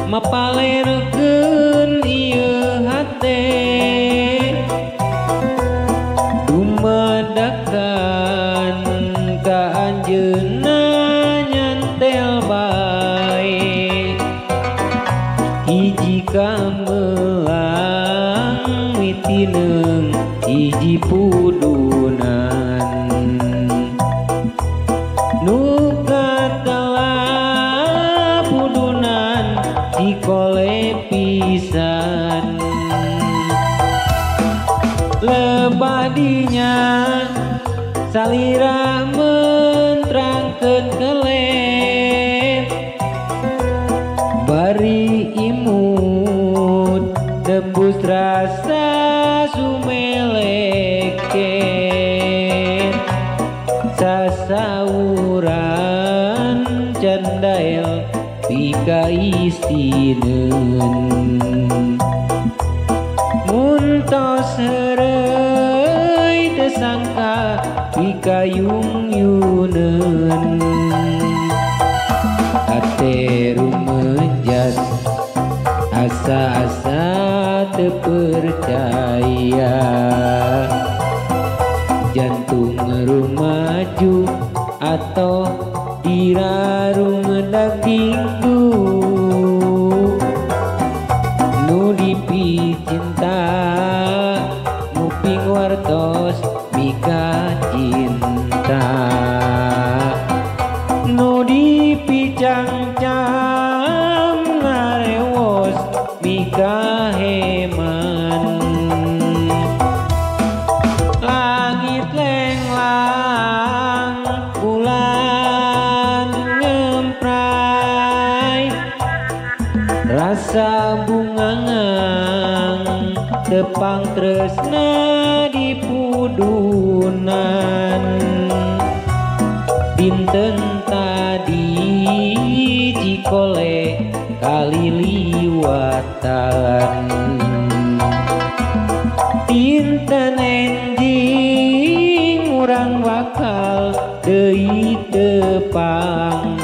Mapalerkeun ieu hate dumadakan ka anjeunna nyantel bae hiji kamelang mitineung hiji pudunan nu katala pudunan dikole pisan lebadinya salira mentrangkeun kelet bari imut tembus rasa sumeleket sasauran candael pika istineun muntos heureuy teu sangka pikayung-yuneun hate rumejas asa-asa teu percaya jantung rumaju atau dirarung dagingdu nu dipicinta nguping wartos mika cinta nu dipicangcam ngarewos mika heman langit lenglang bulan ngempray rasa bungangang tepang tresna di pudunan dinten tadi Cikole kaliliwatan dinten enjing urang bakal deui tepang.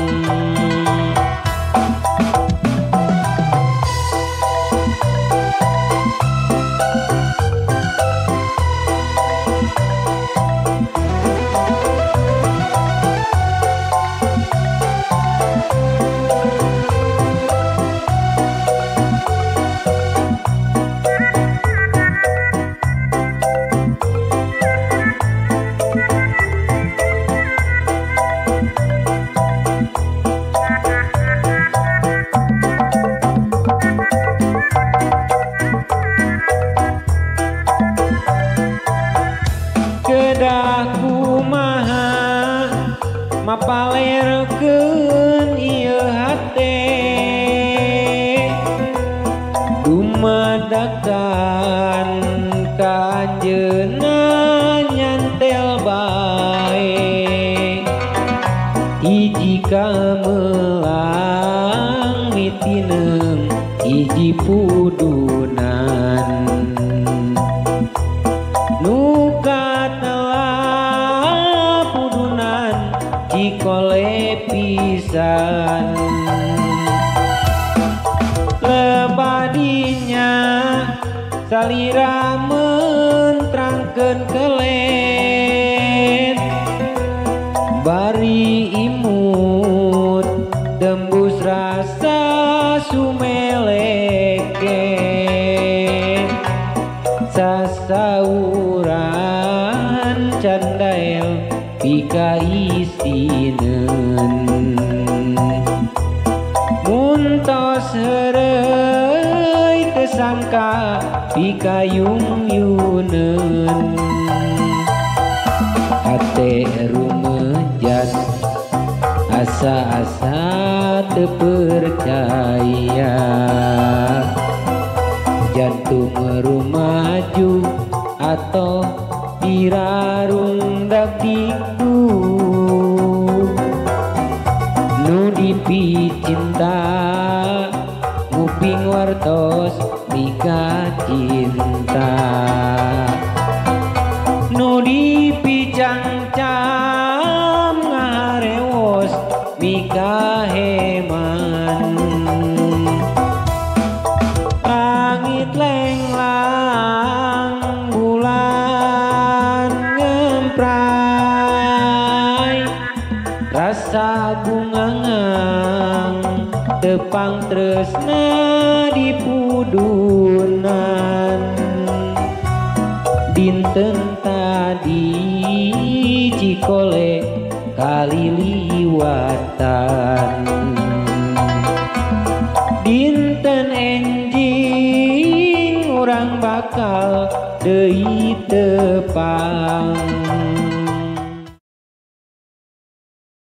Kedah kumaha mapalerkeun ieu hate dumadakan ka anjeunna nyantel bae hiji kamelang mitineung hiji pudunan nu katela pudunan cikole pisan lebadinya salira mentrangkeun kelet bari imut tembus rasa sumeleket sasauran candael pika istineun muntos heureuy teu sangka pikayung-yuneun hate rumejas asa-asa teu percaya jantung rumaju atau dirarung dagdikdu nu dipicinta nguping wartos mika cinta nu dipicangcam ngarewos mika heman. tresna dipudunan. Dinten tadi Cikole kaliliwatan. Dinten enjing urang bakal deui tepang.